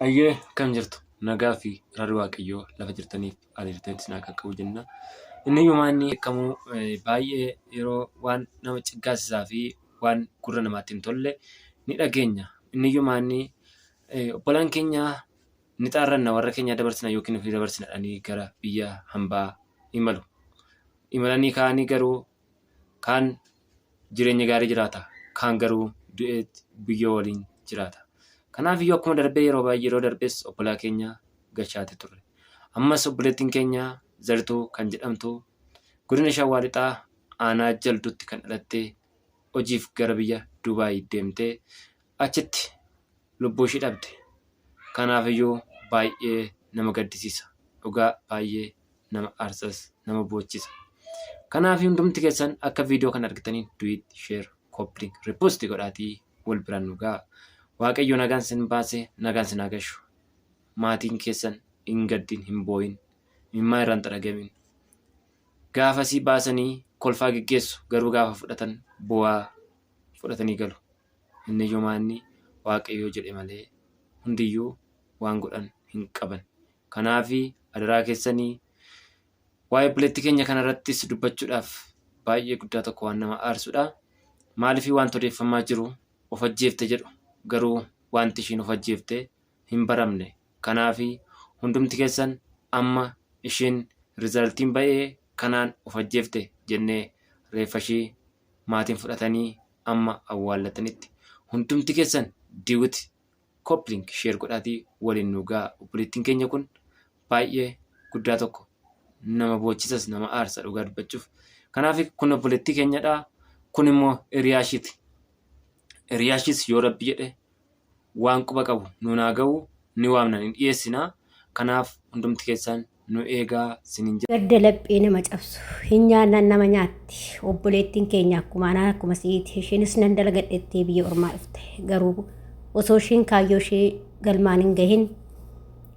Ayyee akkam jirtu nagaa fi araarri waaqayyoo lafa jirtaniif haala jirtanitti isin haa qaqqabu jenna. Inni iyyuu maanni kamuu baay'ee yeroo waan nama ciggaasisaa fi waan gurra namaatti hin tolle ni dhageenya. Inni iyyuu maanni obbolaan keenya ni xaarranna warra keenya dabarsina yookiin ofii dabarsina jedhanii gara biyya hambaa imalu. Imalanii ka'anii garuu Kaan jireenya gaarii jiraata, kaan garuu du'eet biyyoo waliin jiraata. Kanaaf iyyuu akkuma darbee yeroo baay'ee yeroo darbes obbolaa keenya gashaati turre. Ammas obboleettiin keenya Zarituu kan jedhamtu godina Shawaa Lixaa aanaa Jalduutti kan dhalatte hojiif gara biyya Dubaay deemtee achitti lubbuu ishii dhabde. Kanaaf iyyuu baay'ee nama gaddisiisa. Dhugaa baay'ee nama aarsas nama boochisa. Kanaaf hundumti keessan akka viidiyoo kana argitaniin duet, share, copy link, repost godhaatii wal biraan nu ga'a. Waaqayyo nagaan sin baase nagaan sin haa gashu. Maatiin keessan hin gaddin hin boo'in imimmaan irraan xaragamin. Gaafasii baasanii kolfaa geggeessu garuu gaafa fudhatan boo'aa fudhatanii galu. Inni iyyuu maanni Waaqayyoo jedhe malee hundiyyuu waan godhan hin qaban. Kanaaf adaraa keessanii waa'ee obboleettii keenya kanarrattis dubbachuudhaaf baay'ee guddaa tokko waan nama aarsudha. Maaliif wanti odeeffamaa jiru of ajjeefte jedhu garuu wanti ishiin of ajjeefte hin baramne. Kanaaf hundumti keessan amma ishiin rizaltiin ba'ee kanaan of ajjeefte jennee reeffa ishii maatiin fudhatanii amma awwaallatanitti hundumti keessan diwit copy link share godhaatii waliin nu ga'a. Obboleettiin keenya kun baay'ee guddaa tokko nama boochisas nama aarsa dhugaa dubbachuuf. Kanaaf kun obboleettii keenyadha. Kun immoo hiriyaa ishiiti. Hiriyaa ishiis yoo rabbi jedhe waan quba qabu nuun haa ga'u ni waamna ni dhiyeessina. Kanaaf hundumti keessan nu eegaa sinin jedha. Gadda laphee nama cabsu hin nyaannaan nama nyaatti obboleettiin keenya akkuma anaa akkuma si'iiti isheenis nan dalagadhettee biyya ormaa dhufte garuu osoo isheen kaayyoo ishee galmaan hin gahin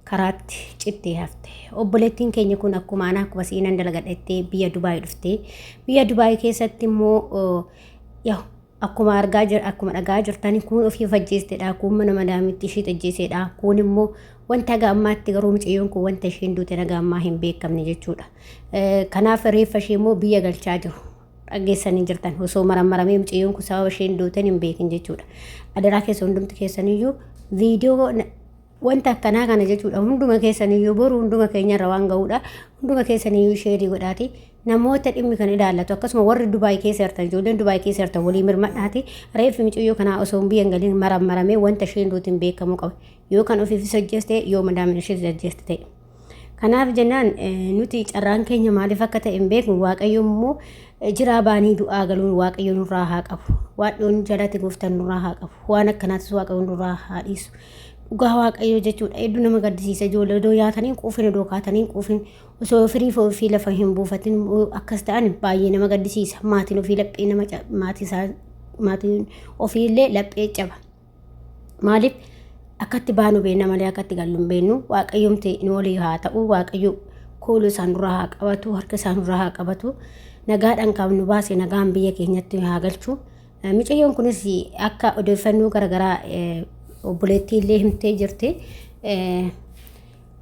karaatti cittee hafte obboleettiin keenya kun akkuma anaa akkuma si'ii nan dalagadhettee biyya Dubaay dhufte biyya Dubaay keessatti immoo yaa Akkuma argaa jir akkuma dhagaa jirtani kuun ofii of ajjeestedha kuun mana madaamitti ishii ajjeesedha kuun immoo wanta haga ammaatti garuu mucayyoon kun wanta isheen duute haga ammaa hin beekamne jechuudha. Kanaaf reeffa ishee immoo biyya galchaa jiru. Dhaggeessanii jirtan osoo marammaramee mucayyoon kun sababa isheen duuten hin beekin jechuudha. Adaraa keessa hundumti keessaniyyuu viidiyoo wanta akkanaa kana jechuudha hunduma keessaniyyuu boru hunduma keenyarra waan ga'uudha hunduma keessaniyyuu sheerii godhaati namoota dhimmi kan ilaallatu akkasuma warri Dubaay keessa jirtan ijoolleen Dubaay keessa jirtan walii mirmadhaati reeffi mucayyoo kanaa osoo hin biyyan galiin marammaramee wanta isheen duutiin beekamuu qaba yoo kan ofiifis hojjeste yoo madaamin ishees ajjeeste ta'e. Kanaaf jennaan nuti carraan keenya maaliif akka ta'e hin beeknu waaqayyo immoo jiraa baanii du'aa galuun waaqayyo nurraa haa qabu waan dhiyoon jalatti gooftaan nurraa haa qabu waan akkanaatis waaqayyo nurraa haa dhiisu dhugaa waaqayyo jechuudha hedduu nama gaddisiisa ijoollee odoo nyaatanii hin quufin odoo kaatanii hin quufin osoo firii ofii lafa hin buufatin akkas ta'an baay'ee nama gaddisiisa maatiin ofii laphee nama maatii isaa maatiin ofii illee laphee caba. Maaliif akkatti baanu beekna malee akkatti gallu hin beeknu. Waaqayyomti nu walii haa ta'u. Waaqayyo kooluu isaan duraa haa qabatu. Harka isaan duraa haa qabatu. Nagaadhaan kan nu baase nagaan biyya keenyatti haa galchu. Mucayyoon kunis akka odeeffannoo garaagaraa obboleettii illee himtee jirti.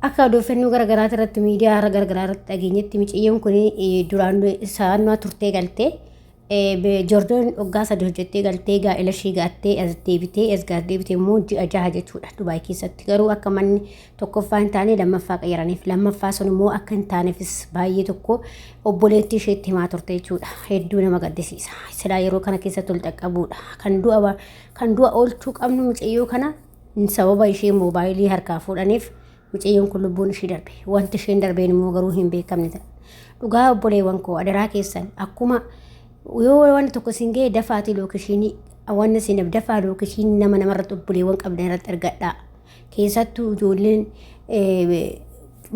Akka odeeffannoo garaagaraa irratti miidiyaa garaagaraa irratti dhageenyetti mucayyoon kun duraan saannaa turtee galtee. Jordoon waggaa 3 hojjettee galtee gaa'ela ishii gaattee as deebitee as gaas deebitee immoo ji'a 6 jechuudha Dubaay keessatti. Garuu akka manni tokkoffaa hin taane lammaffaa qayyaraniif lammaffaa sun immoo akka hin taaneefis baay'ee tokko obboleettii isheetti himaa turte jechuudha. Hedduu nama gaddisiisa. Silaa yeroo kana keessatti ol qaqqabuudha. Kan du'a kan du'a oolchuu qabnu mucayyoo kana sababa ishee moobaayilii harkaa fuudhaniif Mucayyoon kun lubbuun ishii darbe. Wanti isheen darbeen immoo garuu hin beekamne ta'a. Dhugaa obboleewwan koo adaraa keessan akkuma yoo wanti tokko isin ga'e dafaatii lookeshinii wanni isin dafaa lookeshinii nama namarratti obboleewwan qabdan irratti argadhaa. Keessattuu ijoolleen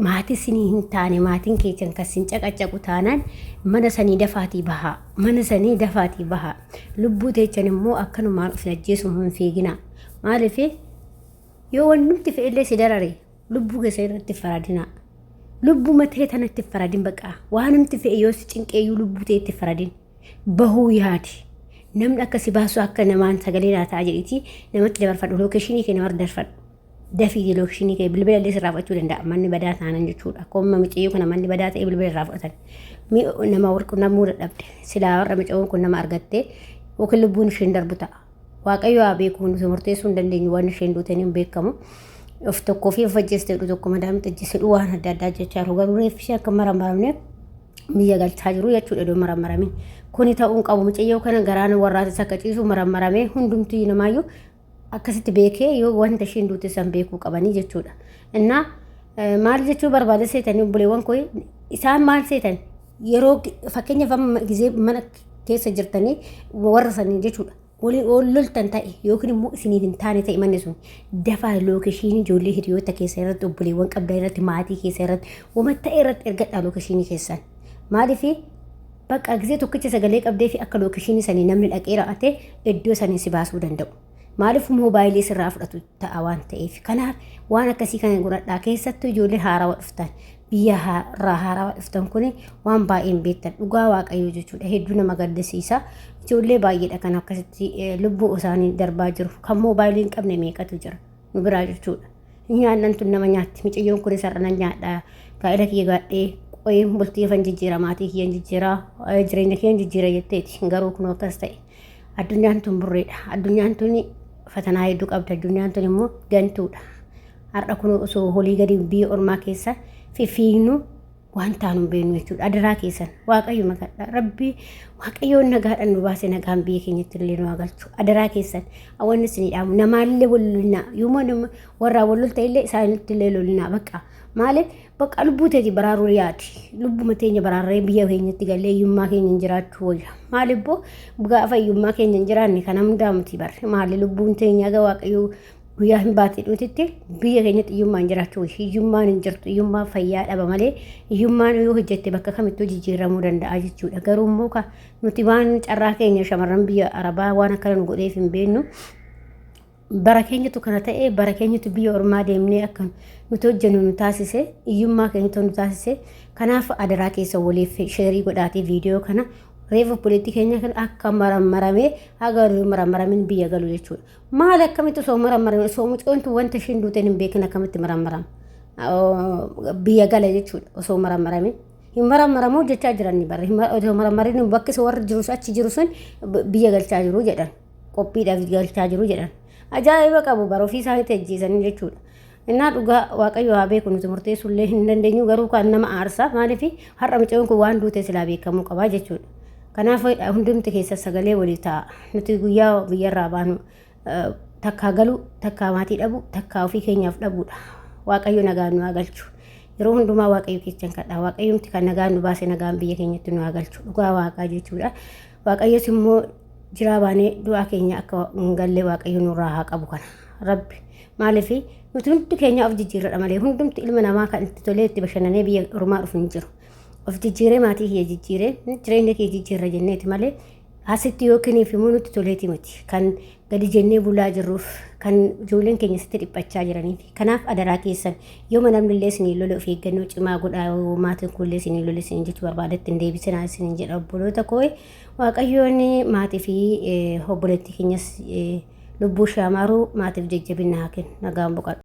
maatii isinii hin taane maatiin keessan kan isin caqacaqu taanaan mana sanii dafaatii bahaa. Mana sanii dafaatii bahaa. Lubbuu teechan immoo akkanumaan of ajjeesuun hin fiiginaa. Maaliif Yoo wannumti fe'ellee si darare lubbuu keessa irratti hin faradinaa. Lubbuu matee tanatti hin faradin baqa. Waanumti fe'e yoo si cinqeeyyuu lubbuu ta'e itti faradin. Bahuu yaadi. Namni akka si baasu akka namaan sagalee naa ta'a jedhiitii namatti dabarfadhu. Lookeeshinii kee namarra darfadhu. Dafii lookishinii kee bilbila illee sirraa fudhachuu danda'a manni badaa taanan jechuudha. Akkuma mucayyoo kana manni badaa ta'e bilbila irraa fudhatan. Nama wal qunnamuu dadhabde. Silaa warra mucayyoon kun nama argattee yookiin lubbuun isheen darbu ta'a. Waaqayyo haa beeku nuti murteessuu hin dandeenyu waan isheen duuteen hin beekamu. Of tokkoo fi of ajjeeste jedhu tokko madaamitti ajjeese jedhu waan adda addaa jechaa jiru. Garuu reeffi ishee akka maramaramne biyya galchaa jiru jechuudha iddoo maramarame. Kuni ta'uu hin qabu mucayyoo kana garaan warraatis akka ciisu maramaramee hundumtuu namaayyuu akkasitti beekee yoo wanta isheen duute san beekuu qabanii jechuudha. Innaa maal jechuu barbaada seetanii obboleewwan koo isaan maal seetan yeroo fakkeenyaaf amma gizee mana keessa jirtanii warra sanii jechuudha. Waliin wal loltan ta'e yookiin immoo isiniif hin taane ta'e manni sun dafaa lookeshiinii ijoollee hiriyoota keessa irratti obboleewwan qabdaa irratti maatii keessa irratti wama ta'e irratti ergadhaa lookeshiinii keessan. Maaliif bakka gisee tokkicha sagalee qabdee fi akka lookeshiinii sanii namni dhaqee ra'ate iddoo sanii si baasuu danda'u. Maaliif moobaayilii sirraa fudhatu ta'a waan ta'eef. Kanaaf waan akkasii kana godhadhaa keessattuu ijoollee haarawa dhuftan biyya irraa haarawa dhuftan kun waan baay'ee hin beektan dhugaa waaqayyoo jechuudha hedduu nama gaddisiisa. Ijoollee baay'eedha kan akkasitti lubbuu isaanii darbaa jiru kan moobaayilii hin qabne meeqatu jira nu biraa jechuudha. Nyaannan tun nama nyaatti micayyoon kunis har'a nan nyaadha gaa'ela kiyya gaadhee qoyee bultii afan jijjiira maatii kiyyan jijjiira jireenya kiyyan jijjiira jetteeti garuu kun akkas ta'e. Addunyaan tun burreedha. Addunyaan tun fatanaa hedduu qabdi. Addunyaan tun immoo gantuudha. Har'a kun osoo holii gadi biyya ormaa keessa fiffiignu waan taanu hin beeknu jechuudha. Adaraa keessan waaqayyo makadha. Rabbi waaqayyoon nagaadhaan nu baase nagaan biyya keenyatti illee nu haa galchu. Adaraa keessan wanni isinii dhaamu namaallee wal lolinaa yooma nama warraa wal lolta illee isaanitti illee lolinaa bakka maaliif Bakka lubbuu teeti baraaruu yaadi. Lubbuma teenya baraarree biyya keenyatti gallee hiyyummaa keenya hin jiraachuu wayya. Maaliif boo gaafa hiyyummaa keenya hin jiraanne kana hundaa miti barre. Maali lubbuun teenya haga waaqayyoo guyyaa hin baatee dhutitti biyya keenyatti hiyyummaan hin jiraachuu wayya. Hiyyummaan hin jirtu. Hiyyummaan fayyaa dhaba malee hiyyummaan yoo hojjette bakka kamittuu jijjiiramuu danda'a jechuudha. Garuu immoo ka nuti waan carraa keenya shamarran biyya Arabaa waan akkana nu godheef hin beeknu. Bara keenyatu kana ta'e bara keenyatu biyya ormaa deemnee akka nuti hojjennu nu taasise hiyyummaa keenyatu nu taasise kanaaf adaraa keessa waliif sheerii godhaatii viidiyoo kana reefu obboleettii keenya kan akka marammaramee haga marammaramin biyya galu jechuudha. Maal akkamitti osoo marammarame osoo mucoontu wanta ishiin duuteen hin beekin akkamitti marammarama biyya gala jechuudha osoo marammarame. Hin marammaramuu jechaa jiran barri osoo marammarin bakki warri jirus achi jiru sun biyya galchaa jiru jedhan. Qophiidhaaf galchaa jiru jedhan. Ajaa'iba qabu bara ofii isaaniitti ajjeesanii jechuudha. Innaa dhugaa waaqayyo haa beeku nuti murteessuu illee hin dandeenyu garuu kan nama aarsa maaliif har'a mucayyoon kun waan duute silaa beekamuu qabaa jechuudha. Kanaaf hundumti keessa sagalee walii ta'a. Nuti guyyaa biyyarraa baanu takkaa galuu takkaa maatii dhabu takkaa ofii keenyaaf dhabuudha. Waaqayyo nagaan nu haa galchu. Yeroo hundumaa waaqayyo keessan kadha. Waaqayyomti kan nagaan nu baase nagaan biyya keenyatti nu haa galchu. Dhugaa waaqaa jechuudha. Waaqayyos immoo jiraa baanee du'aa keenya akka hin galle Waaqayyo nurraa haa qabu kana. Rabbi maaliif nuti hundi keenya of jijjiirradha malee hundumti ilma namaa kan itti tolee itti bashannanee biyya ormaa dhufu hin jiru. Of jijjiiree maatii kiyya jijjiiree jireenya kiyya jijjiirra jenneeti malee asitti yookiin immoo nutti toleeti miti kan gadi jennee bulaa jirruuf kan ijoolleen keenya sitti dhiphachaa jiraniif. Kanaaf adaraa keessan yooma namni illee isinii lole of eeggannoo cimaa godhaa yoo maatiin kun illee isinii lole isin jechuu barbaadetti hin deebisinaa isinin jedha obboloota koo. Waaqayyoon maatii fi obboleettii keenyas lubbuu ishee haa maaru maatiif jajjabina haa kennu nagaan boqadhu.